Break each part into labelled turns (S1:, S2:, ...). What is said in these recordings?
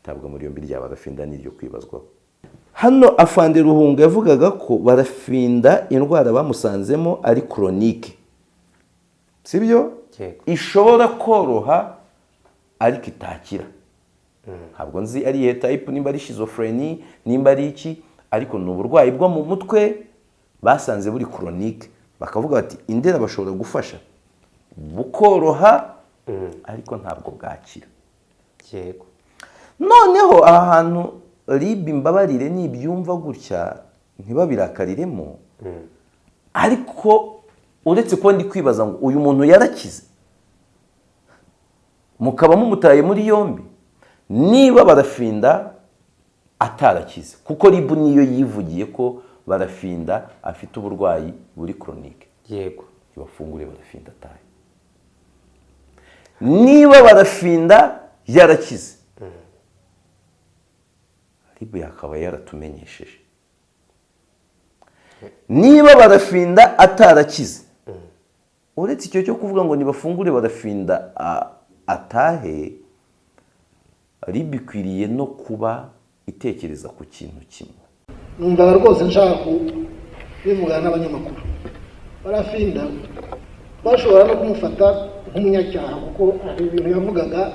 S1: Itabwa muri yombi rya Barafinda n'iryo kwibazwaho. Hano afande Ruhunga yavugaga ko Barafinda indwara bamusanzemo ari chronique, sibyo?
S2: Yego.
S1: Ishobora koroha ariko itakira. Ntabwo nzi ari iyihe type, nimba ari schizophrénie, nimba ari iki, ariko ni uburwayi bwo mu mutwe basanze buri chronique. Bakavuga bati Indera bashobora gufasha bukoroha, ariko ntabwo bwakira. Noneho aha hantu RIB, imbabarire nibyumva gutya ntibabirakariremo, ariko uretse kuba ndi kwibaza ngo uyu muntu yarakize, mukaba mumutaye muri yombi, niba Barafinda atarakize, kuko RIB niyo yivugiye ko Barafinda afite uburwayi buri chronique, ntibafungure Barafinda atahe. Niba Barafinda yarakize, RIB yakaba yaratumenyesheje. Niba Barafinda atarakize, uretse icyo cyo kuvuga ngo nibafungure Barafinda atahe, RIB ikwiriye no kuba itekereza ku kintu kimwe.
S3: Numvaga rwose nshaka kubivugana n'abanyamakuru. Barafinda bashobora no kumufata nk'umunyacyaha, kuko hari ibintu yavugaga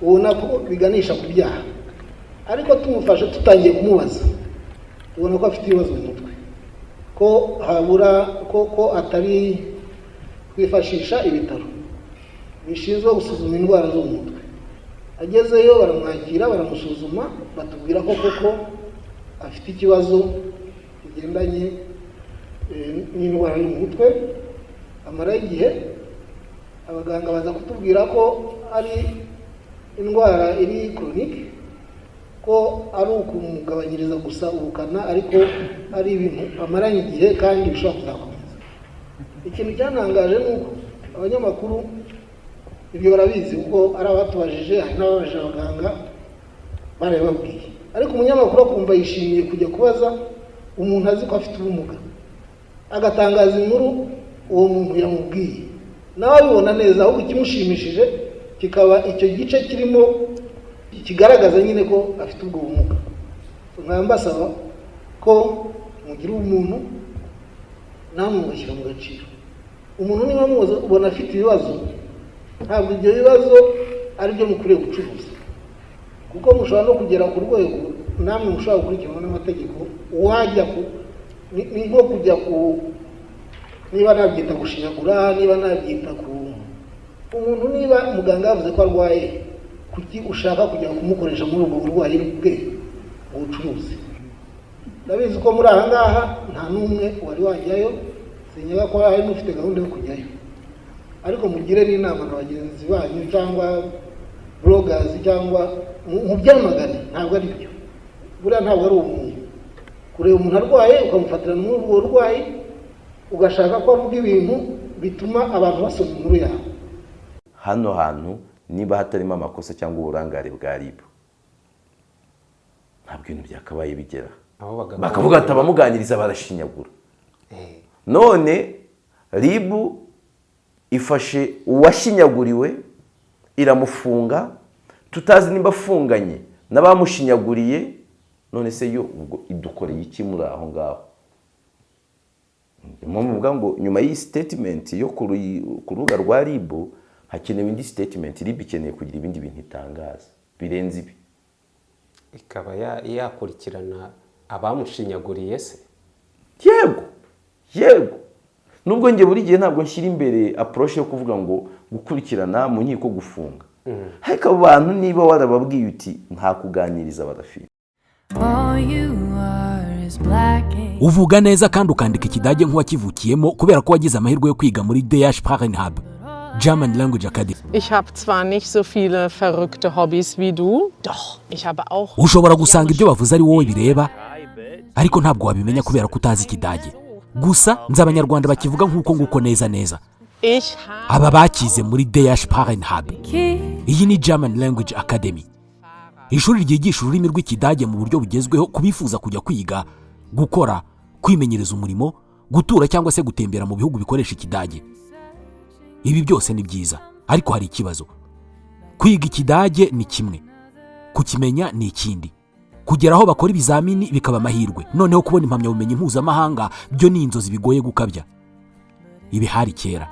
S3: ubona ko biganisha ku byaha. Ariko tumufashe, tutangiye kumubaza, tubona ko afite ibibazo mu mutwe, ko habura ko atari kwifashisha ibitaro bishinzwe gusuzuma indwara zo mu mutwe. Agezeyo baramwakira, baramusuzuma, batubwira ko koko afite ikibazo kigendanye n'indwara yo mu mutwe. Amarayo igihe, abaganga baza kutubwira ko ari indwara iri chronique, ko ari ukumugabanyiriza gusa ubukana, ariko ari ibintu amaranye igihe kandi bishobora kuzakomeza. Ikintu cyantangaje ni uko abanyamakuru ibyo barabizi, kuko ari abatubajije, hari n'ababajije abaganga barabibabwiye, ariko umunyamakuru akumva yishimiye kujya kubaza umuntu azi ko afite ubumuga, agatangaza inkuru uwo muntu yamubwiye, nawe abibona neza. Ahubwo ikimushimishije kikaba icyo gice kirimo kigaragaza nyine ko afite ubwo bumuga. Nkaba mbasaba ko mugira ubumuntu, namwe mugashyira mu gaciro. Umuntu niba mubona afite ibibazo, ntabwo ibyo bibazo ari byo mukwiriye gucuruza, kuko mushobora no kugera ku rwego namwe mushobora gukurikiranwa n'amategeko. Wajya ku ni nko kujya ku, niba nabyita gushinyagura, niba nabyita ku umuntu, niba muganga yavuze ko arwaye, kuki ushaka kujya kumukoresha muri ubwo burwayi bwe ngo ubucuruzi? Ndabizi ko muri aha ngaha nta n'umwe wari wajyayo, sinkeka ko hari n'ufite gahunda yo kujyayo, ariko mugire n'inama na bagenzi banyu cyangwa bloggers cyangwa mubyamagane. Ntabwo ari byo, buriya ntabwo ari umuntu kureba umuntu arwaye ukamufatirana muri ubwo burwayi, ugashaka ko avuga ibintu bituma abantu basoma inkuru yawe.
S1: Hano hantu niba hatarimo amakosa cyangwa uburangare bwa RIB, ntabwo ibintu byakabaye bigera
S2: aho
S1: bakavuga ati abamuganiriza barashinyagura. None RIB ifashe uwashinyaguriwe iramufunga, tutazi nimba afunganye n'abamushinyaguriye. None se yo ubwo idukoreye iki muri aho ngaho? Niyo mpamvu mvuga ngo nyuma y'iyi statement yo ku rubuga rwa RIB, hakenewe indi statement. RIB ikeneye kugira ibindi bintu itangaza birenze ibi.
S2: Ikaba yakurikirana abamushinyaguriye se?
S1: Yego, nubwo njye buri gihe ntabwo nshyira imbere approche yo kuvuga ngo gukurikirana mu nkiko, gufunga, ariko abo bantu niba warababwiye uti nta kuganiriza Barafinda.
S4: All you are is black and
S5: Uvuga neza kandi ukandika Ikidage nk'uwakivukiyemo, kubera ko wagize amahirwe yo kwiga muri DH Hub German Language Academy.
S6: Ich habe zwar nicht so viele verrückte Hobbys wie du, doch, ich habe auch.
S5: Ushobora gusanga ibyo bavuze ari wowe bireba, ariko ntabwo wabimenya kubera ko utazi Ikidage. Gusa nzi Abanyarwanda bakivuga nk'uko nguko neza neza.
S6: Ich habe
S5: Aba bakize muri DH Hub. Iyi ni German Language Academy, ishuri ryigisha ururimi rw'Ikidage mu buryo bugezweho ku bifuza kujya kwiga, gukora, kwimenyereza umurimo, gutura cyangwa se gutembera mu bihugu bikoresha Ikidage. Ibi byose ni byiza, ariko hari ikibazo. Kwiga Ikidage ni kimwe, Kukimenya ni ikindi, kugera aho bakora ibizamini bikaba amahirwe, noneho kubona impamyabumenyi mpuzamahanga byo ni inzozi bigoye gukabya. Ibi hari kera.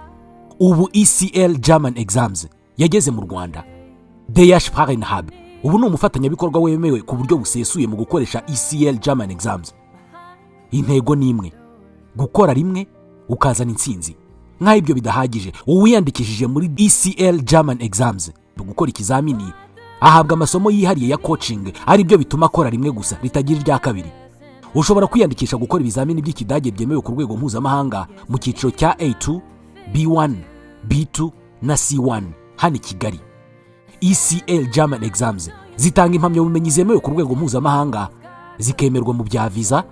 S5: Ubu ECL German Exams yageze mu Rwanda. DH Hub ubu ni umufatanyabikorwa wemewe ku buryo busesuye mu gukoresha ECL German Exams. Intego ni imwe: gukora rimwe ukazana intsinzi. Nk'aho ibyo bidahagije, uwiyandikishije muri ECL German Exams gukora ikizamini ahabwa amasomo yihariye ya coaching, ari byo bituma akora rimwe gusa ritagira irya kabiri. Ushobora kwiyandikisha gukora ibizamini by'Ikidage byemewe ku rwego mpuzamahanga mu cyiciro cya A2, B1, B2 na C1 hano i Kigali. ECL German Exams zitanga impamyabumenyi zemewe ku rwego mpuzamahanga, zikemerwa mu bya viza,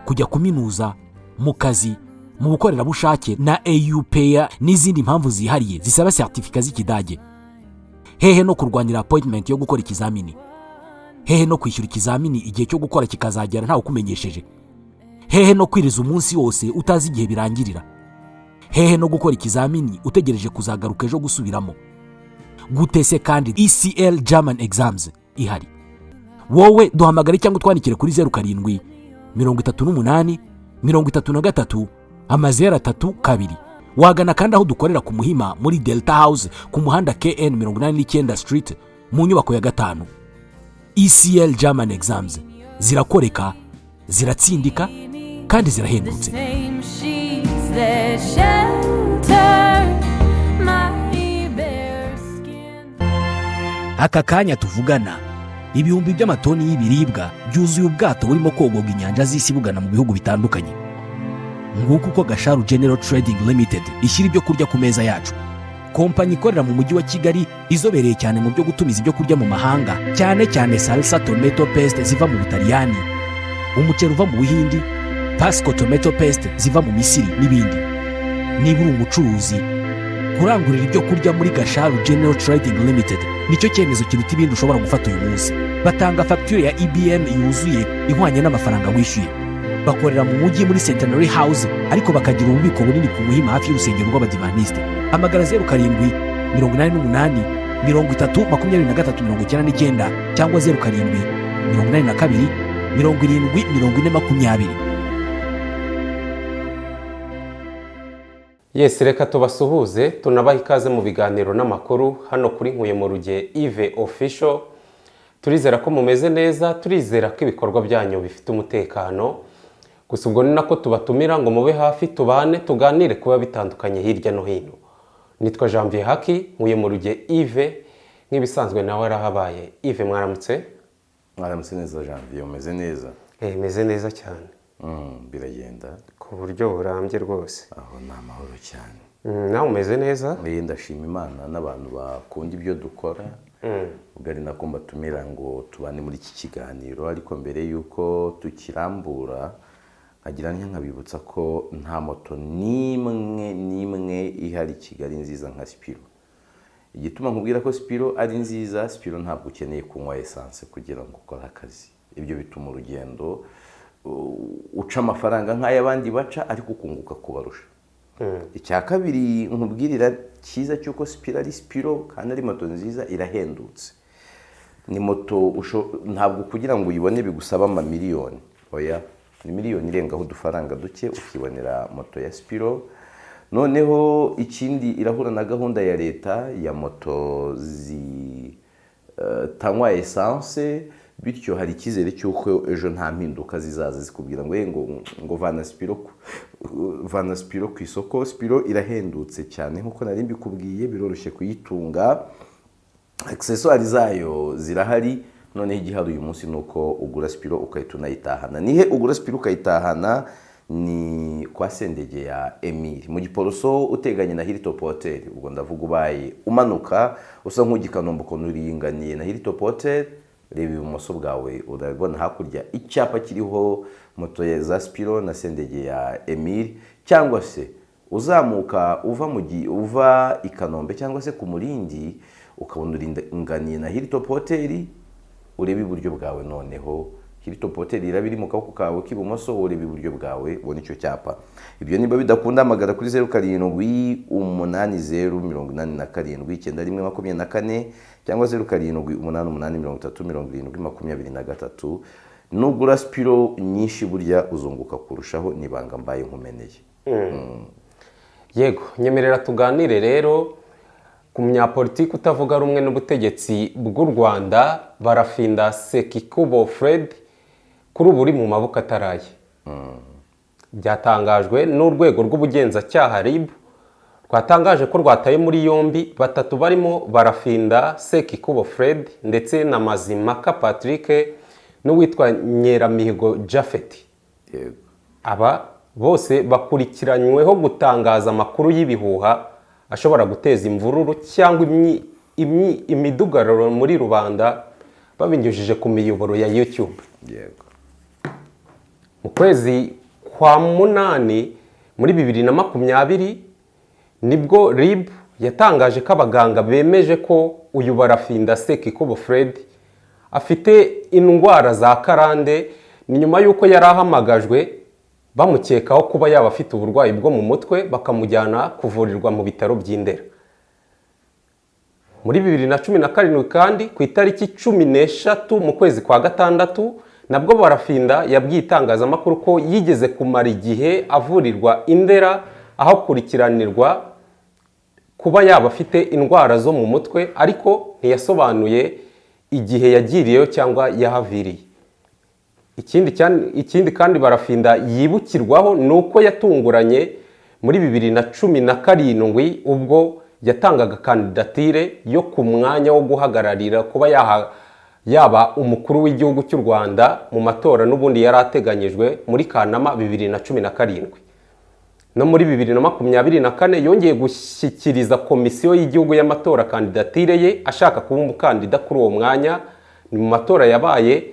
S5: kujya kuminuza, mu kazi, mu bukorerabushake na AUPA n'izindi mpamvu zihariye zisaba seritifika z'Ikidage. Hehe no kurwanira appointment yo gukora ikizamini, hehe no kwishyura ikizamini igihe cyo gukora kikazagera ntawe ukumenyesheje, hehe no kwiriza umunsi wose utazi igihe birangirira, hehe no gukora ikizamini utegereje kuzagaruka ejo gusubiramo. Gute se kandi ECL German Exams ihari? Wowe duhamagare cyangwa utwandikire kuri 07 38 33 00 2. Wagana kandi aho dukorera ku Muhima muri Delta House, ku muhanda KN 89 Street, mu nyubako ya gatanu. ECL German Exams zirakoreka, ziratsindika kandi
S4: The
S5: zirahendutse.
S4: same sheets that shelter my bare skin.
S5: Aka kanya tuvugana, ibihumbi by'amatoni y'ibiribwa byuzuye ubwato burimo kogoga inyanja z'isi bugana mu bihugu bitandukanye. Nguko uko Gasharu General Trading Limited ishyira ibyo kurya ku meza yacu. Kompanyi ikorera mu Mujyi wa Kigali, izobereye cyane mu byo gutumiza ibyo kurya mu mahanga, cyane cyane salsa tomato paste ziva mu Butaliyani, umuceri uva mu Buhindi, Pasco tomato paste ziva mu Misiri n'ibindi. Niba uri umucuruzi, kurangurira ibyo kurya muri Gasharu General Trading Limited nicyo cyemezo kiruta ibindi ushobora gufata uyu munsi. Batanga fagitire ya EBM yuzuye ihwanye n'amafaranga wishyuye. Bakorera mu mujyi muri Centenary House, ariko bakagira ububiko bunini ku Muhima, hafi y'urusengero rw'Abadivantisite. Hamagara 0788 30 23 99 cyangwa 07 82 70 40 20.
S2: Yes, reka tubasuhuze tunabaha ikaze mu biganiro n'amakuru hano kuri Nkuye mu Ruge Yves Official. Turizera ko mumeze neza, turizera ko ibikorwa byanyu bifite umutekano. Gusa ubwo ni nako tubatumira ngo mube hafi, tubane, tuganire kuba bitandukanye hirya no hino. Nitwa Janvier Haki Nkuye mu Ruge Yves, nk'ibisanzwe nawe arahabaye. Yves, mwaramutse?
S1: Mwaramutse neza Janvier, umeze neza?
S2: Meze neza cyane.
S1: Biragenda.
S2: Ku buryo burambye rwose.
S1: Aho ni amahoro cyane.
S2: Nawe umeze neza?
S1: Ndashima Imana n'abantu bakunda ibyo dukora. Ubwo ari nako mbatumira ngo tubane muri iki kiganiro, ariko mbere y'uko tukirambura nkagira nkabibutsa ko nta moto n'imwe n'imwe ihari i Kigali nziza nka Spiro. Igituma nkubwira ko Spiro ari nziza, Spiro ntabwo ukeneye kunywa esanse kugira ngo ukore akazi. Ibyo bituma urugendo uca amafaranga nk'ay'abandi baca, ariko ukunguka kubarusha. Icya kabiri nkubwirira cyiza cy'uko Spiro ari Spiro kandi ari moto nziza, irahendutse. Ni moto ntabwo kugira ngo uyibone bigusaba amamiliyoni, oya, ni miliyoni irengaho udufaranga duke ukibonera moto ya Spiro. Noneho ikindi, irahura na gahunda ya leta ya moto zitanywa esanse, bityo hari icyizere cy'uko ejo nta mpinduka zizaza zikubwira ngo ngo vana Spiro ku isoko. Spiro irahendutse cyane nk'uko nari mbikubwiye, biroroshye kuyitunga, accessoires zayo zirahari. Noneho igihari uyu munsi ni uko ugura Spiro ugahita unayitahana. Nihe ugura Spiro ukayitahana? Ni kwa Sendege ya Emile mu Giporoso, uteganye na Hilltop Hotel. Ubwo ndavuga ubaye umanuka usa nk'ujya i Kanombe, ukuntu uringaniye na Hilltop Hotel, reba ibumoso bwawe urabona hakurya icyapa kiriho moto za Spiro na Sendege ya Emile. Cyangwa se uzamuka uva mu uva i Kanombe cyangwa se ku Murindi, ukabona uringaniye na Hilltop Hotel, urebe iburyo bwawe noneho Hilltop Hotel iraba iri mu kaboko kawe k'ibumoso, ureba iburyo bwawe ubona icyo cyapa. Ibyo niba bidakunda, hamagara kuri 0780879124 cyangwa 0788307023. Nugura Spiro nyinshi burya uzunguka kurushaho, nibanga mbaye nkumeneye.
S2: Yego, nyemerera tuganire rero ku munyapolitiki utavuga rumwe n'ubutegetsi bw'u Rwanda, Barafinda Sekikubo Fred, kuri ubu uri mu maboko ataraye. Byatangajwe n'urwego rw'ubugenzacyaha RIB, rwatangaje ko rwataye muri yombi batatu barimo Barafinda Sekikubo Fred ndetse na Mazimaka Patrick n'uwitwa Nyeramihigo Japhet. Aba bose bakurikiranyweho gutangaza amakuru y'ibihuha ashobora guteza imvururu cyangwa imidugararo muri rubanda babinyujije ku miyoboro ya YouTube. Mu kwezi kwa munani muri 2020 nibwo RIB yatangaje ko abaganga bemeje ko uyu Barafinda Sekikubo Fred afite indwara za karande. Ni nyuma y'uko yari ahamagajwe bamukekaho kuba yaba afite uburwayi bwo mu mutwe, bakamujyana kuvurirwa mu bitaro by'Indera. Muri 2017 kandi, ku itariki 13 mu kwezi kwa gatandatu, nabwo Barafinda yabwiye itangazamakuru ko yigeze kumara igihe avurirwa Indera, aho akurikiranirwa kuba yaba afite indwara zo mu mutwe, ariko ntiyasobanuye igihe yagiriyeyo cyangwa yahaviriye. Ikindi kandi Barafinda yibukirwaho ni uko yatunguranye muri 2017 ubwo yatangaga kandidatire yo ku mwanya wo guhagararira kuba yaba umukuru w'igihugu cy'u Rwanda mu matora n'ubundi yari ateganyijwe muri Kanama 2017. No muri 2024 yongeye gushyikiriza Komisiyo y'Igihugu y'Amatora kandidatire ye, ashaka kuba umukandida kuri uwo mwanya. Ni mu matora yabaye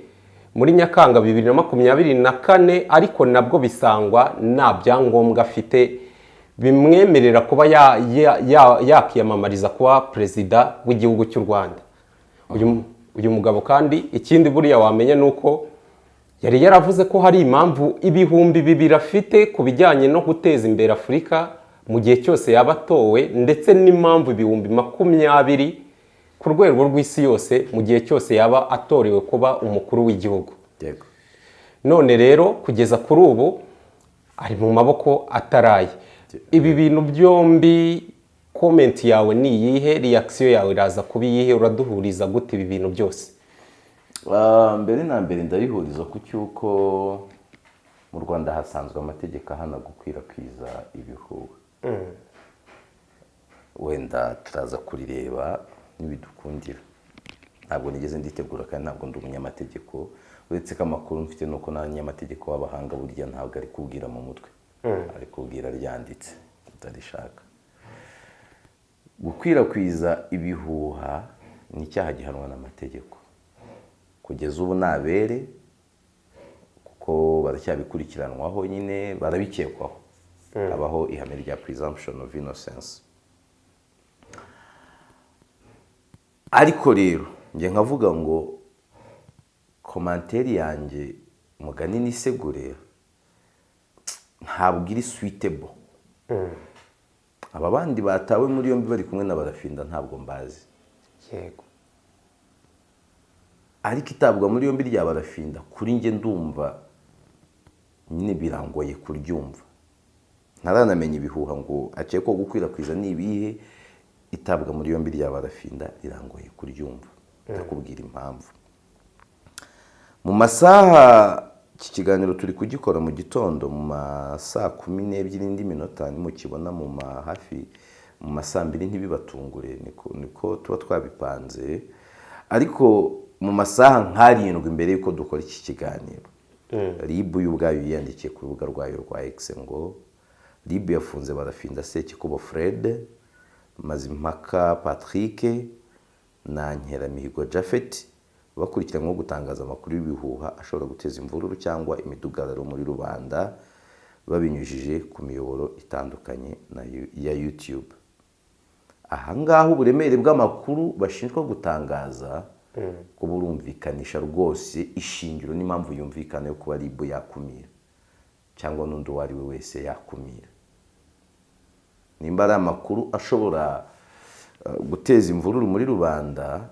S2: muri Nyakanga 2024, ariko nabwo bisangwa nta byangombwa afite bimwemerera kuba yakiyamamariza kuba perezida w'igihugu cy'u Rwanda. Uyu mugabo kandi, ikindi buriya wamenya ni uko yari yaravuze ko hari impamvu 2000 afite ku bijyanye no guteza imbere Afurika mu gihe cyose yaba atowe, ndetse n'impamvu 20,000 ku rwego rw'isi yose mu gihe cyose yaba atorewe kuba umukuru w'igihugu. None rero kugeza kuri ubu ari mu maboko ataraye. Ibi bintu byombi, comment yawe ni iyihe? Reaction yawe iraza kuba iyihe? Uraduhuriza gute ibi bintu byose?
S1: Mbere na mbere ndabihuriza ku cy'uko mu Rwanda hasanzwe amategeko ahana gukwirakwiza ibihuha. Wenda turaza kurireba nibidukundira. Ntabwo nigeze nditegura kandi ntabwo ndi umunyamategeko, uretse ko amakuru mfite nuko n'abanyamategeko b'abahanga burya ntabwo ari kubwira mu mutwe, ari kubwira ryanditse utarishaka. Gukwirakwiza ibihuha ni icyaha gihanwa n'amategeko. Kugeza ubu nabere kuko baracyabikurikiranwaho nyine, barabikekwaho, habaho ihame rya presumption of innocence. Ariko rero njye nkavuga ngo commentaire yanjye, mugani nisegure, ntabwo iri suitable. Aba bandi batawe muri yombi bari kumwe na Barafinda ntabwo mbazi. Ariko itabwa muri yombi rya Barafinda kuri njye ndumva nyine birangoye kuryumva, ntaranamenya ibihuha ngo akekwaho gukwirakwiza ni ibihe. Itabwa muri yombi rya Barafinda rirangoye kuryumva, ndakubwira impamvu. Mu masaha, iki kiganiro turi kugikora mu gitondo mu ma saa kumi n'ebyiri n'indi minota, nimukibona mu ma hafi mu ma saa mbiri ntibibatungure, niko tuba twabipanze. Ariko mu masaha nk'arindwi mbere y'uko dukora iki kiganiro, RIB yo ubwayo yiyandikiye ku rubuga rwayo rwa X ngo RIB yafunze Barafinda Sekikubo Fred, Mazimpaka Patrick na Nkeramihigo Japhet, bakurikiranyweho gutangaza amakuru y'ibihuha ashobora guteza imvururu cyangwa imidugararo muri rubanda babinyujije ku miyoboro itandukanye ya YouTube. Aha ngaha uburemere bw'amakuru bashinjwa gutangaza Kuba urumvikanisha rwose ishingiro n'impamvu yumvikana yo kuba RIB yakumira cyangwa n'undi uwo ari we wese yakumira, nimba ari amakuru ashobora guteza imvururu muri rubanda.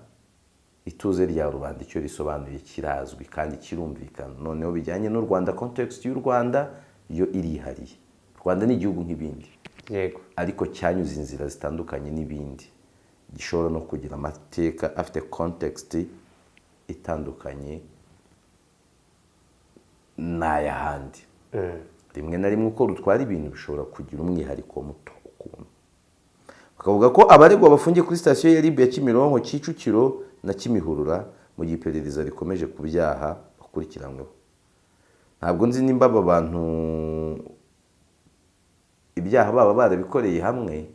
S1: Ituze rya rubanda icyo risobanuye kirazwi kandi kirumvikana. Noneho bijyanye n'u Rwanda, context y'u Rwanda yo irihariye. U Rwanda ni igihugu nk'ibindi, ariko cyanyuze inzira zitandukanye n'ibindi, gishobora no kugira amateka afite context itandukanye n'ay'ahandi. Rimwe na rimwe uko rutwara ibintu bishobora kugira umwihariko muto ukuntu. Bakavuga ko abaregwa bafungiye kuri sitasiyo ya RIB ya Kimironko, Kicukiro na Kimihurura mu gihe iperereza rikomeje ku byaha bakurikiranyweho. Ntabwo nzi nimba aba bantu ibyaha baba barabikoreye hamwe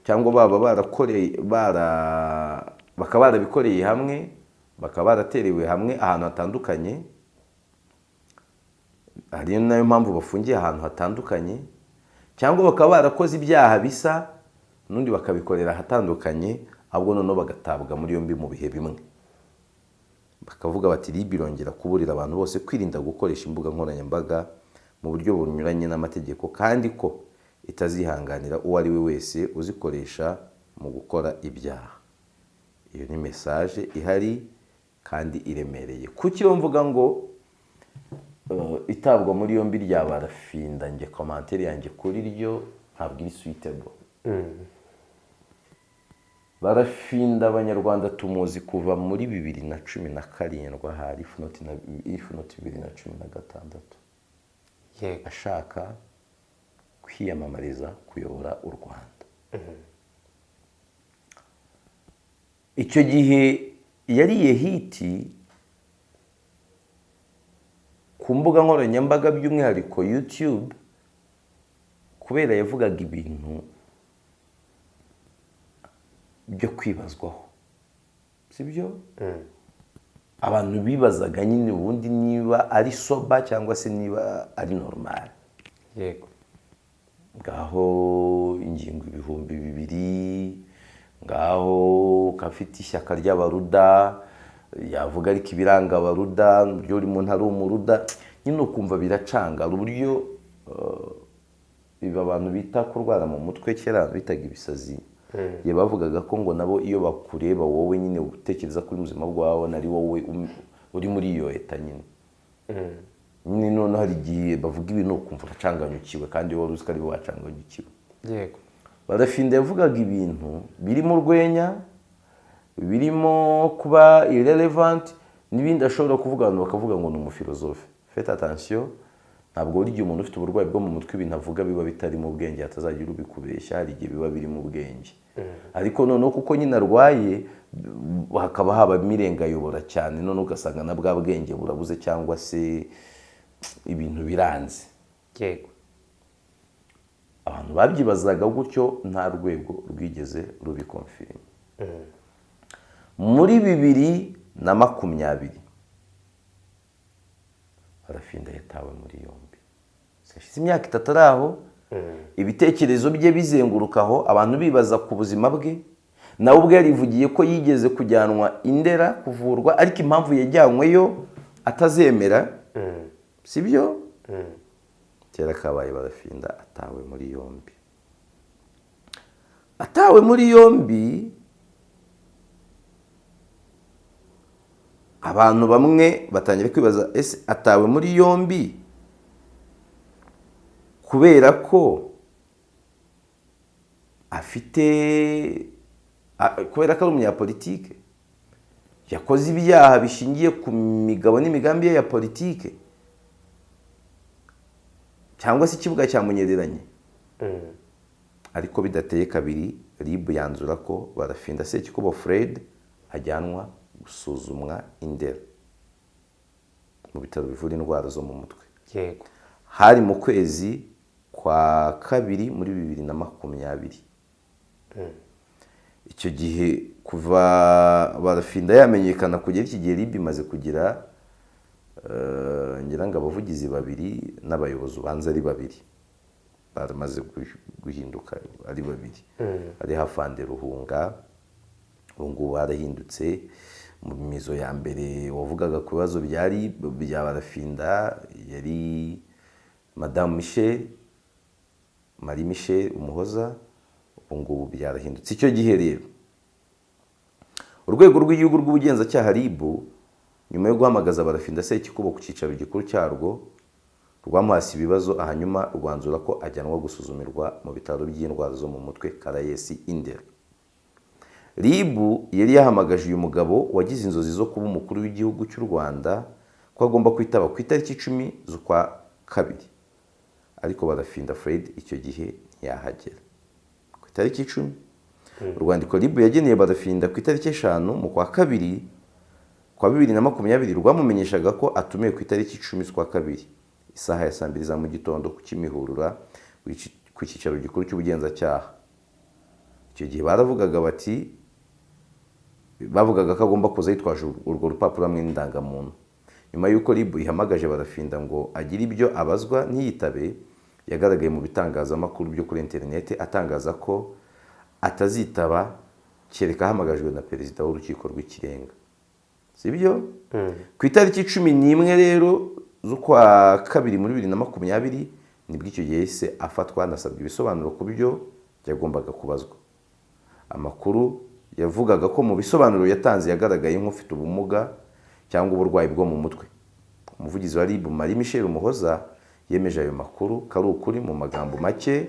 S1: cyangwa baba barakoreye bara bakaba barabikoreye hamwe, bakaba baraterewe hamwe ahantu hatandukanye, ari nayo mpamvu bafungiye ahantu hatandukanye, cyangwa bakaba barakoze ibyaha bisa n'undi bakabikorera ahatandukanye, ahubwo noneho bagatabwa muri yombi mu bihe bimwe. Bakavuga bati: "RIB irongera kuburira abantu bose kwirinda gukoresha imbuga nkoranyambaga mu buryo bunyuranye n'amategeko, kandi ko itazihanganira uwo ari we wese uzikoresha mu gukora ibyaha." Iyo ni message ihari kandi iremereye. Kuki iyo mvuga ngo itabwa muri yombi rya Barafinda, njye commentaire yanjye kuri ryo ntabwo iri suitable? Barafinda Abanyarwanda tumuzi kuva muri 2017 ahari, if not 2016, ashaka kwiyamamariza kuyobora u Rwanda. Icyo gihe yariye hit ku mbuga nkoranyambaga, by'umwihariko YouTube, kubera yavugaga ibintu byo kwibazwaho, sibyo? Abantu bibazaga nyine ubundi niba ari sober cyangwa se niba ari normal. Ngaho ingingo 2000, ngaho kafite ishyaka ry'abaruda, yavuga ariko ibiranga abaruda, uburyo buri muntu ari umuruda nyine, ukumva biracanga. Hari uburyo ibi abantu bita kurwara mu mutwe, kera bitaga ibisazi, igihe bavugaga ko ngo nabo iyo bakureba wowe nyine utekereza kuri muzima bwawe, ari wowe uri muri iyo état nyine. Noneho hari igihe bavuga ibintu ukumva uracanganyukiwe, kandi wari uzi ko ari bo wacanganyukiwe. Barafinda yavugaga ibintu birimo urwenya, birimo kuba irrelevant, n'ibindi ashobora kuvuga abantu bakavuga ngo ni umufilozofe. Faites attention, ntabwo buri gihe umuntu ufite uburwayi bwo mu mutwe ibintu avuga biba bitari mu bwenge, hatazagira ubikubeshya. Hari igihe biba biri mu bwenge, ariko noneho kuko nyine arwaye hakaba habamo irengayobora cyane, noneho ugasanga na bwa bwenge burabuze cyangwa se ibintu biranze. Abantu babyibazaga gutyo, nta rwego rwigeze rubiconfirma. Muri 2020 Barafinda yatawe muri yombi. Hashize imyaka 3 ari aho, ibitekerezo bye bizenguruka aho, abantu bibaza ku buzima bwe. Nawe ubwe yarivugiye ko yigeze kujyanwa i Ndera kuvurwa, ariko impamvu yajyanyweyo atazemera, sibyo? Kera kabaye, Barafinda atawe muri yombi. Atawe muri yombi, abantu bamwe batangira kwibaza: ese atawe muri yombi kubera ko afite kubera ko ari umunyapolitike, yakoze ibyaha bishingiye ku migabo n'imigambi ye ya politike, cyangwa se ikibuga cyamunyereranye? Ariko bidateye kabiri, RIB yanzura ko Barafinda Sekikubo Fred ajyanwa gusuzumwa i Ndera mu bitaro bivura indwara zo mu mutwe. Hari mu kwezi kwa kabiri muri 2020. Icyo gihe, kuva Barafinda yamenyekana kugera iki gihe, RIB imaze kugira ngira ngo abavugizi babiri n'abayobozi ubanza ari babiri, baramaze guhinduka ari babiri. Hari Afande Ruhunga, ubu ngubu barahindutse. Mu mizo ya mbere wavugaga ku bibazo byari bya Barafinda yari Madamu Michel, Marie Michel Umuhoza. Ubu ngubu byarahindutse. Icyo gihe rero Urwego rw'Igihugu rw'Ubugenzacyaha, RIB, nyuma yo guhamagaza Barafinda Sekikubo ku cyicaro gikuru cyarwo, rwamuhase ibibazo, hanyuma rwanzura ko ajyanwa gusuzumirwa mu bitaro by'indwara zo mu mutwe, Caraes i Ndera. RIB yari yahamagaje uyu mugabo wagize inzozi zo kuba umukuru w'igihugu cy'u Rwanda ko agomba kwitaba ku itariki 10 z'ukwa kabiri, ariko Barafinda Fred icyo gihe ntiyahagera ku itariki 10. Urwandiko RIB yageneye Barafinda ku itariki 5 mu kwa kabiri kwa 2020 rwamumenyeshaga ko atumiwe ku itariki 10 z'ukwa kabiri, isaha ya saa 2 za mu gitondo, ku Kimihurura ku cyicaro gikuru cy'ubugenzacyaha. Icyo gihe baravugaga bati, bavugaga ko agomba kuza yitwaje urwo rupapuro hamwe n'indangamuntu. Nyuma y'uko RIB ihamagaje Barafinda ngo agire ibyo abazwa ntiyitabe, yagaragaye mu bitangazamakuru byo kuri interineti atangaza ko atazitaba kereka ahamagajwe na perezida w'Urukiko rw'Ikirenga, sibyo? Ku itariki 11 rero z'ukwa kabiri muri 2020 nibwo icyo gihe yahise afatwa, anasabwa ibisobanuro ku byo yagombaga kubazwa. Amakuru yavugaga ko mu bisobanuro yatanze yagaragaye nk'ufite ubumuga cyangwa uburwayi bwo mu mutwe. Umuvugizi wa RIB, Marie Michel Umuhoza, yemeje ayo makuru ko ari ukuri. Mu magambo make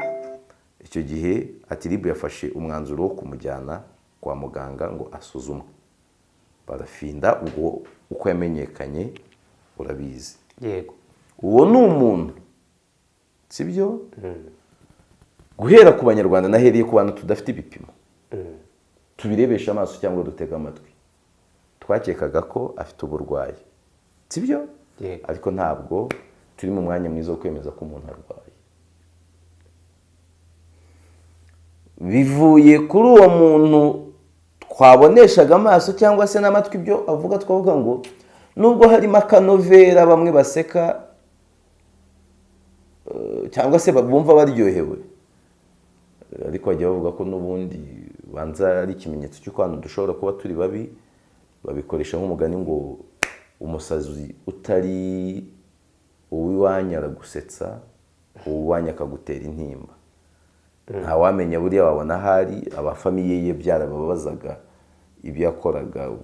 S1: icyo gihe ati: "RIB yafashe umwanzuro wo kumujyana kwa muganga ngo asuzumwe." Barafinda ubwo uko yamenyekanye urabizi.
S2: Yego.
S1: Uwo ni umuntu, sibyo? Guhera ku Banyarwanda, nahereye ku bantu tudafite ibipimo tubirebesha amaso cyangwa dutega amatwi, twakekaga ko afite uburwayi, sibyo?
S2: Yego.
S1: Ariko ntabwo turi mu mwanya mwiza wo kwemeza ko umuntu arwaye. Bivuye kuri uwo muntu twaboneshaga amaso cyangwa se n'amatwi ibyo avuga, twavuga ngo nubwo harimo akanovera bamwe baseka cyangwa se bumva baryohewe, ariko bajya bavuga ko n'ubundi banza ari ikimenyetso cy'uko abantu dushobora kuba turi babi. Babikoresha nk'umugani ngo umusazi utari uw'iwanyu aragusetsa, uw'iwanyu akagutera intimba. Ntawamenya, buriya wabona ahari abafamille ye byarababazaga ibyo yakoraga,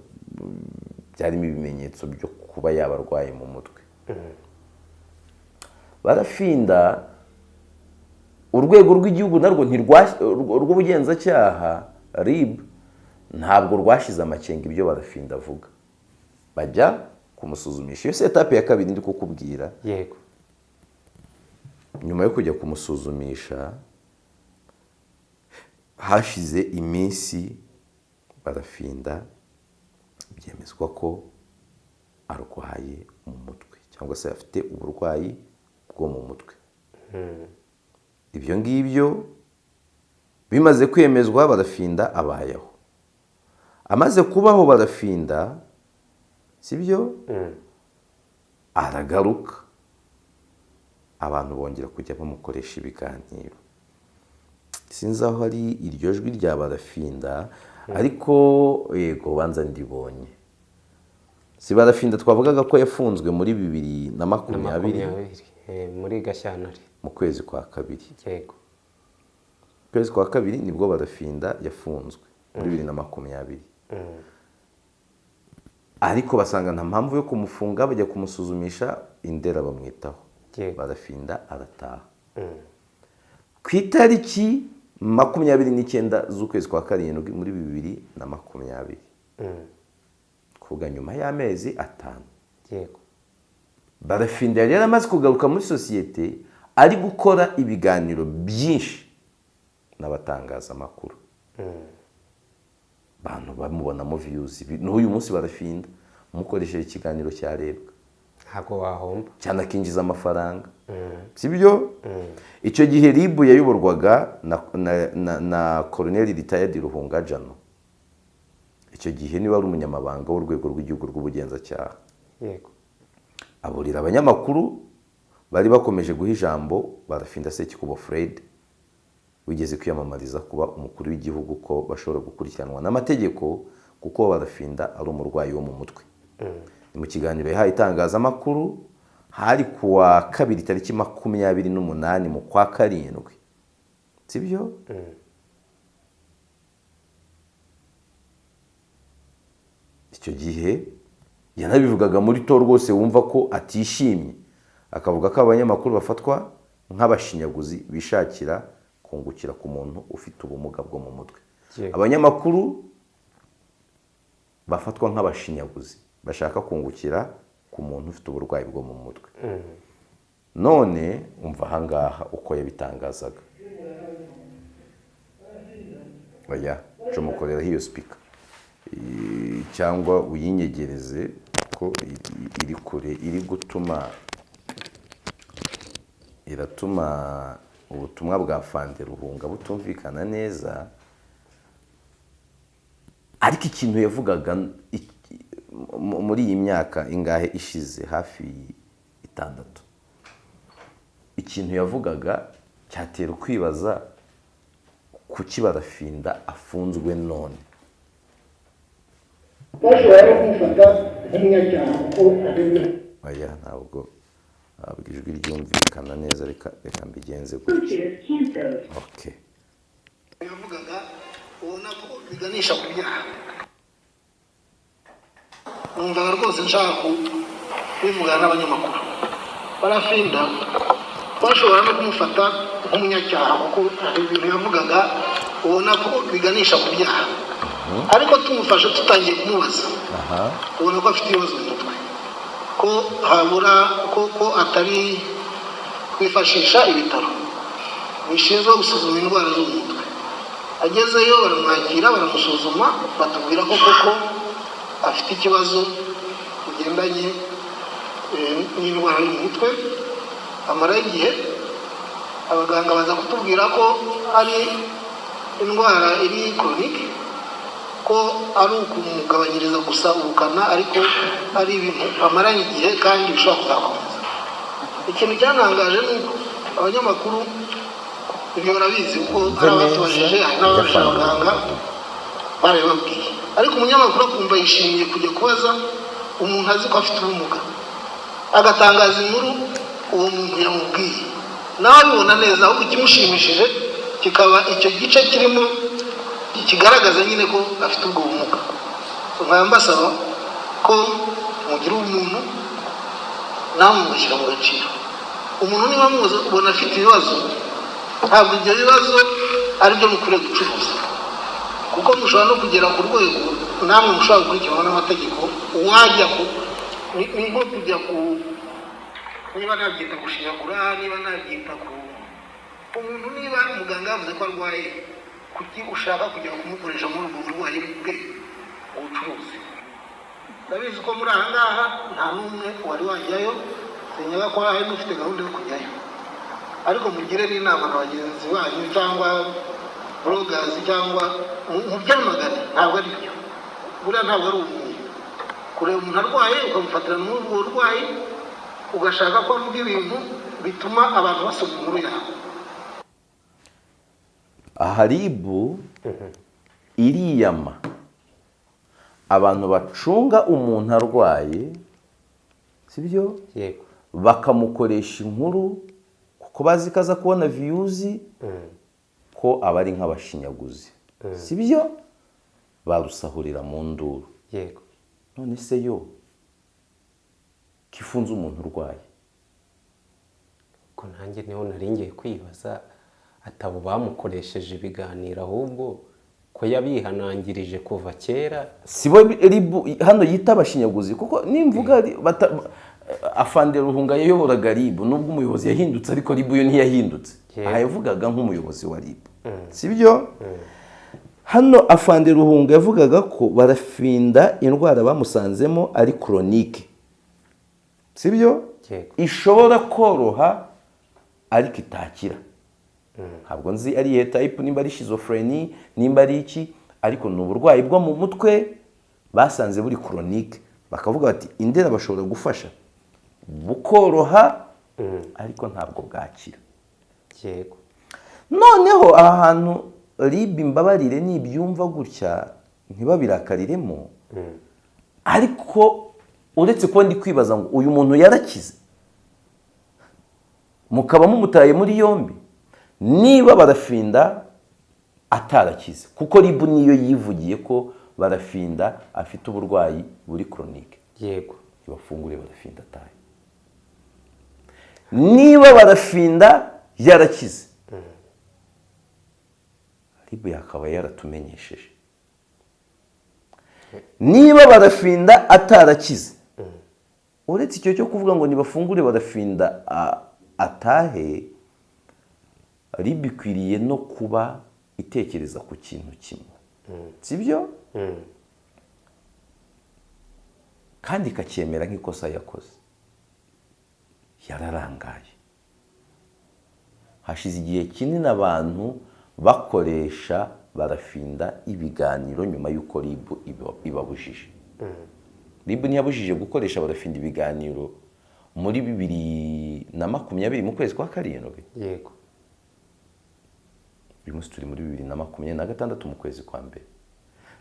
S1: byarimo ibimenyetso byo kuba yaba arwaye mu mutwe. Barafinda, Urwego rw'Igihugu narwo rw'Ubugenzacyaha, RIB, ntabwo rwashize amakenga ibyo Barafinda avuga, bajya kumusuzumisha. Iyo si étape ya kabiri ndi kukubwira?
S2: Yego.
S1: Nyuma yo kujya kumusuzumisha, hashize iminsi Barafinda byemezwa ko arwaye mu mutwe cyangwa se afite uburwayi bwo mu mutwe. Ibyo ngibyo bimaze kwemezwa, Barafinda abayeho. Amaze kubaho Barafinda, sibyo, aragaruka, abantu bongera kujya bamukoresha ibiganiro. Sinzi aho ari iryo jwi rya Barafinda, ariko yego, banza ndibonye. Si Barafinda twavugaga ko yafunzwe muri 2020?
S2: 20, muri Gashyantare.
S1: Mu kwezi kwa kabiri.
S2: Yego.
S1: Kwezi kwa kabiri nibwo Barafinda yafunzwe muri 2020, ariko basanga nta mpamvu yo kumufunga, bajya kumusuzumisha Indera, bamwitaho. Barafinda arataha. Ku itariki 29 z'ukwezi kwa karindwi muri 2020, kuvuga nyuma y'amezi 5, Barafinda yari yaramaze kugaruka muri sosiyete, ari gukora ibiganiro byinshi n'abatangazamakuru, abantu bamubonamo views. N'uyu munsi Barafinda umukoresheje ikiganiro cyarebwa.
S2: Ntabwo wahomba.
S1: Cyane, akinjiza amafaranga, sibyo? Icyo gihe RIB yayoborwaga na Colonel retired Ruhunga Jano. Icyo gihe niwe wari umunyamabanga w'Urwego rw'Igihugu rw'Ubugenzacyaha. Aburira abanyamakuru bari bakomeje guha ijambo Barafinda Sekikubo Fred wigeze kwiyamamariza kuba umukuru w'igihugu ko bashobora gukurikiranwa n'amategeko. kuko Barafinda ari umurwayi wo mu mutwe. Ni mu kiganiro yahaye itangazamakuru, hari ku wa kabiri tariki 28 mu kwa karindwi, sibyo? Icyo gihe yanabivugaga muri to rwose wumva ko atishimye, akavuga ko abanyamakuru bafatwa nk'abashinyaguzi bishakira kungukira ku muntu ufite ubumuga bwo mu mutwe. Abanyamakuru bafatwa nk'abashinyaguzi bashaka kungukira ku muntu ufite uburwayi bwo mu mutwe. None umva ahangaha uko yabitangazaga. Oya, comukoreraho iyo speaker cyangwa uyinyegereze ko iri kure, iri gutuma iratuma ubutumwa bwa Fande Ruhunga butumvikana neza. Ariko ikintu yavugaga muri iyi myaka ingahe ishize, hafi 6, ikintu yavugaga cyatera kwibaza kuki Barafinda afunzwe none.
S3: Bashobora no kumufata nk'umunyacyaha kuko ari.
S1: Oya, ntabwo ijwi ryumvikana neza, reka mbigenze gutya. Okay.
S3: Yavugaga ubona ko biganisha ku byaha. Numvaga rwose nshaka kubivugana n'abanyamakuru. Barafinda bashobora no kumufata nk'umunyacyaha kuko hari ibintu yavugaga ubona ko biganisha ku byaha. Ariko tumufashe tutangiye kumubaza, ubona ko afite ibibazo mu mutwe, ko habura ko atari kwifashisha ibitaro bishinzwe gusuzuma indwara zo mu mutwe. Agezeyo baramwakira, baramusuzuma, batubwira ko koko afite ikibazo kigendanye n'indwara yo mu mutwe. Amara igihe abaganga baza kutubwira ko ari indwara iri koronike, ko ari ukumugabanyiriza gusa ubukana, ariko ari ibintu amaranye igihe kandi bishobora kuzakomeza. Ikintu cyantangaje ni uko abanyamakuru ibyo barabizi, kuko hari abatubajije, hari n'ababajije abaganga barabibabwiye. Ariko umunyamakuru akumva yishimiye kujya kubaza umuntu azi ko afite ubumuga, agatangaza inkuru uwo muntu yamubwiye, nawe abibona neza. Ahubwo ikimushimishije kikaba icyo gice kirimo kigaragaza nyine ko afite ubwo bumuga. Nkaba mbasaba ko mugira ubumuntu, namwe mugashyira mu gaciro. Umuntu niba mubona afite ibibazo, ntabwo ibyo bibazo ari byo mukwiriye gucuruza, kuko mushobora no kugera ku rwego namwe mushobora gukurikiranwa n'amategeko. Wajya ku ni nko kujya ku, niba nabyita gushinyagura, niba nabyita ku umuntu, niba muganga yavuze ko arwaye, kuki ushaka kujya kumukoresha muri ubwo burwayi bwe ubucuruzi? Ndabizi ko muri aha ngaha nta n'umwe wari wajyayo, sinyaga ko hari n'ufite gahunda yo kujyayo. Ariko mugire n'inama na bagenzi banyu cyangwa bloggers cyangwa mubyamagane, ntabwo ari byo. Buriya ntabwo ari umuntu kureba umuntu arwaye ukamufatira muri ubwo burwayi, ugashaka ko avuga ibintu bituma abantu basoma inkuru yawe.
S1: Haribu iriyama abantu bacunga umuntu arwaye, sibyo?
S2: Yego.
S1: Bakamukoresha inkuru kuko bazi ko aza kubona views, ko aba ari nk'abashinyaguzi, sibyo? Barusahurira mu nduru.
S2: Yego.
S1: None se yo kifunze umuntu urwaye?
S2: Ko nanjye niho nari ngiye kwibaza, atabo bamukoresheje ibiganiro, ahubwo ko yabihanangirije kuva kera.
S1: Sibo ribu hano yita abashinyaguzi, kuko nimvuga Afande Ruhunga yayoboraga ribu, nubwo umuyobozi yahindutse, ariko ribu yo ntiyahindutse. Aha yavugaga nk'umuyobozi wa ribu, sibyo? Hano Afande Ruhunga yavugaga ko Barafinda indwara bamusanzemo ari koronike, sibyo? Ishobora koroha ariko itakira. Ntabwo nzi ari iyihe type, nimba ari schizophrenie, nimba ari iki, ariko ni uburwayi bwo mu mutwe basanze buri koronike. Bakavuga bati indera bashobora gufasha bukoroha, ariko ntabwo bwakira.
S2: Yego.
S1: Noneho aha hantu ribi mbabarire nibyumva gutya, ntibabirakariremo, ariko uretse kuba ndi kwibaza ngo uyu muntu yarakize, mukaba mumutaye muri yombi. Niba Barafinda atarakize, kuko RIB niyo yivugiye ko Barafinda afite uburwayi buri chronique, ntibafungure Barafinda atahe. Niba Barafinda yarakize, RIB yakaba yaratumenyesheje. Niba Barafinda atarakize, uretse icyo cyo kuvuga ngo nibafungure Barafinda atahe, RIB ikwiriye no kuba itekereza ku kintu kimwe, sibyo? Kandi ikacyemera nk'ikosa yakoze. Yararangaye, hashize igihe kinini abantu bakoresha Barafinda ibiganiro nyuma y'uko RIB ibabujije. RIB ntiyabujije gukoresha Barafinda ibiganiro muri 2020 mu kwezi kwa 7?
S2: Yego.
S1: Uyu munsi turi muri 2026 mu kwezi kwa 1.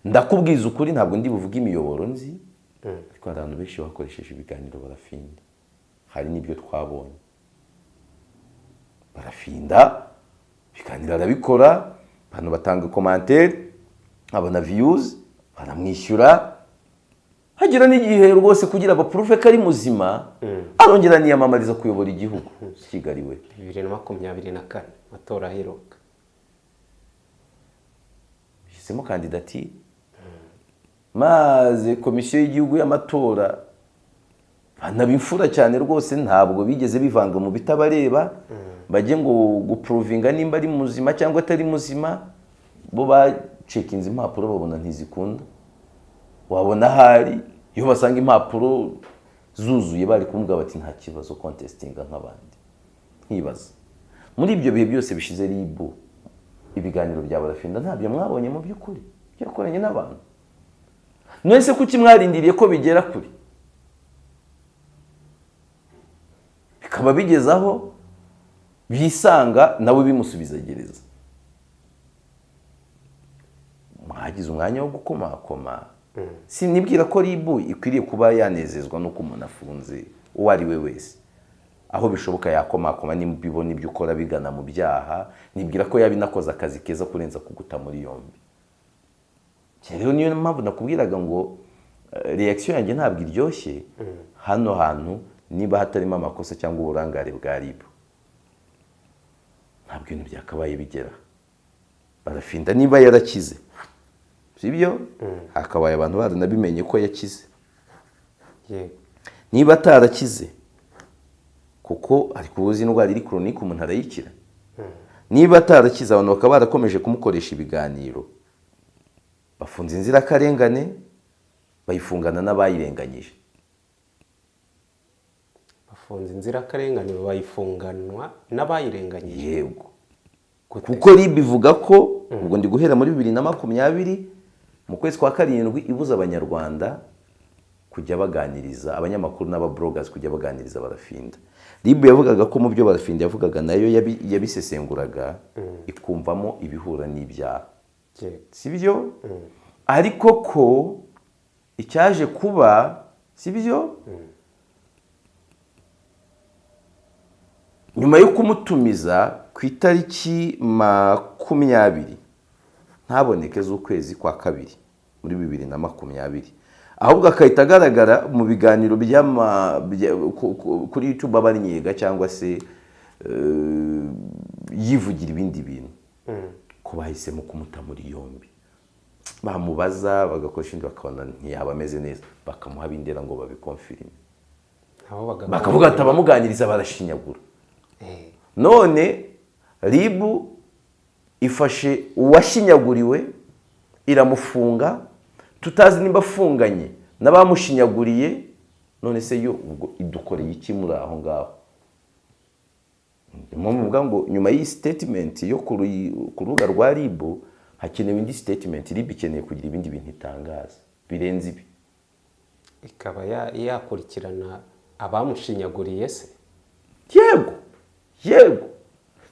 S1: Ndakubwiza ukuri, ntabwo ndi buvuge imiyoboro nzi, ariko hari abantu benshi bakoresheje ibiganiro Barafinda. Hari n'ibyo twabonye Barafinda ibiganiro arabikora, abantu batanga commentaire, abona views, baramwishyura. Hagira n'igihe rwose kugira baprouve ko ari muzima, arongera niyamamariza kuyobora igihugu Kigali we.
S2: 2024, amatora aheruka.
S1: Shyizemo kandidatire, maze Komisiyo y'Igihugu y'Amatora banaba imfura cyane rwose, ntabwo bigeze bivanga mu bitabareba, bajye ngo guprovinga nimba ari muzima cyangwa atari muzima. Bo bacekinze impapuro babona ntizikunda. Wabona ahari iyo basanga impapuro zuzuye, bari kumubwira bati nta kibazo, contestinga nk'abandi. Nkibaza, muri ibyo bihe byose bishize, RIB ibiganiro bya Barafinda ntabyo mwabonye mu by'ukuri byakoranye n'abantu? None se kuki mwarindiriye ko bigera kure, bikaba bigeze aho bisanga nawe bimusubiza gereza? Mwagize umwanya wo gukomakoma. Sinibwira ko RIB ikwiriye kuba yanezezwa n'uko umuntu afunze uwo ari we wese. Aho bishoboka yakomakoma nimba ibona ibyo ukora bigana mu byaha. Nibwira ko yaba inakoze akazi keza kurenza kuguta muri yombi. Rero niyo mpamvu nakubwiraga ngo reaction yanjye ntabwo iryoshye hano hantu. Niba hatarimo amakosa cyangwa uburangare bwa RIB, ntabwo ibintu byakabaye bigera. Barafinda niba yarakize, sibyo? Hakabaye abantu baranabimenye ko yakize. Niba atarakize, kuko ari kubuza indwara iri chronique, umuntu arayikira. Niba atarakize, abantu bakaba barakomeje kumukoresha ibiganiro, bafunze inzirakarengane, bayifungana n'abayirenganyije.
S2: Bafunze inzirakarengane bayifunganwa n'abayirenganyije?
S1: Yego, kuko RIB ivuga ko, ubwo ndi guhera muri 2020 mu kwezi kwa 7, ibuza Abanyarwanda kujya baganiriza abanyamakuru n'ababloggers kujya baganiriza Barafinda. RIB yavugaga ko mu byo Barafinda yavugaga, nayo yabisesenguraga ikumvamo ibihura n'ibyaha, si byo? Ariko ko icyaje kuba, si byo, nyuma yo kumutumiza ku itariki 20 ntaboneke z'ukwezi kwa 2 muri 2020, ahubwo akahita agaragara mu biganiro kuri YouTube abarinyiga cyangwa se yivugira ibindi bintu, ko bahisemo kumuta muri yombi. Bamubaza bagakoresha indi, bakabona ntiyaba ameze neza, bakamuha bindera ngo babikonfirime, bakavuga ati abamuganiriza barashinyagura. None RIB ifashe uwashinyaguriwe iramufunga, tutazi nimba afunganye n'abamushinyaguriye. None se yo ubwo idukoreye iki muri aho ngaho? Mvuga ngo nyuma y'iyi statement yo ku rubuga rwa RIB, hakenewe indi statement. RIB ikeneye kugira ibindi bintu itangaza birenze ibi,
S2: ikaba yakurikirana abamushinyaguriye se.
S1: Yego, yego.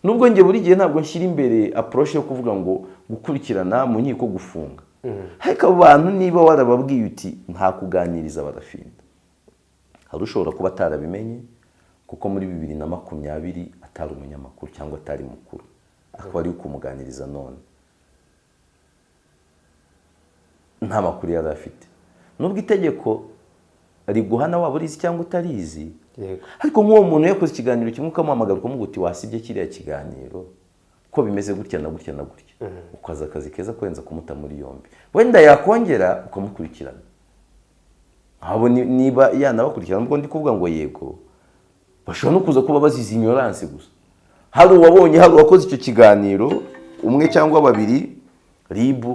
S1: Nubwo njye buri gihe ntabwo nshyira imbere approche yo kuvuga ngo gukurikirana mu nkiko, gufunga. Ariko abo bantu niba warababwiye uti nta kuganiriza Barafinda, hari ushobora kuba atarabimenye kuko muri 2020 atari umunyamakuru cyangwa atari mukuru, akaba ari kumuganiriza none nta makuru yari afite. Nubwo itegeko riguhana waba urizi cyangwa utarizi, ariko nk'uwo muntu yakoze ikiganiro kimwe ukamuhamagara ukamuha uti wasibye kiriya kiganiro ko bimeze gutya na gutya na gutya, ukaza akazi keza kurenza kumuta muri yombi, wenda yakongera ukamukurikirana. Abo niba yanabakurikirana, ubwo ndi kuvuga ngo yego, bashobora no kuza kuba bazize ignorance gusa. Hari uwabonye, hari uwakoze icyo kiganiro, umwe cyangwa babiri, RIB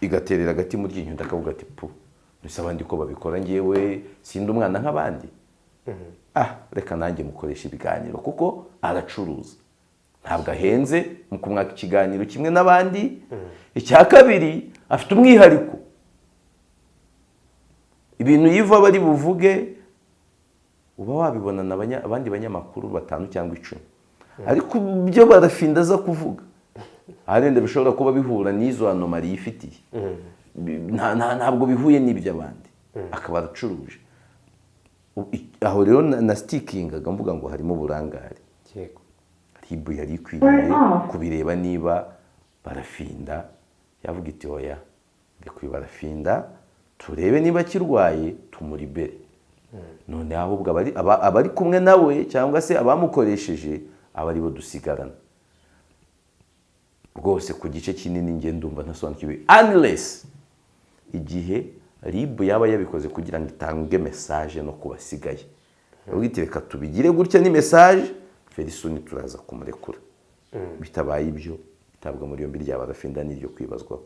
S1: igaterera agati mu ryinyo, akavuga ati pu, mbese abandi ko babikora ngewe sindi umwana nk'abandi, reka nanjye mukoresha ibiganiro, kuko aracuruza ntabwo ahenze mu kumwaka ikiganiro kimwe n'abandi. Icya kabiri, afite umwihariko, ibintu yiva bari buvuge uba wabibona abandi banyamakuru 5 cyangwa 10, ariko ibyo Barafinda aza kuvuga aharenda bishobora kuba bihura n'izo anomali yifitiye, ntabwo bihuye n'iby'abandi, akaba aracuruje. Aho rero na sitikingaga mvuga ngo harimo uburangare. RIB yari ikwiriye kubireba niba Barafinda yavuga iti oya, ndekuye Barafinda turebe niba akirwaye tumuribere. None ahubwo abari kumwe nawe cyangwa se abamukoresheje aba aribo dusigarana. Rwose ku gice kinini njye ndumva ntasobanukiwe, unless igihe RIB yaba yabikoze kugira ngo itange message no kubasigaye, reka tubigire gutya ni message, ferisoni turaza kumurekura. Bitabaye ibyo, itabwa muri yombi rya Barafinda n'iryo kwibazwaho.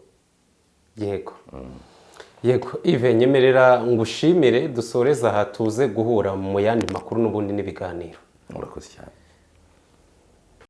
S2: Yego yego, Yves, nyemerera ngushimire, dusoreze aha tuze guhura mu yandi makuru n'ubundi n'ibiganiro.
S1: Murakoze cyane.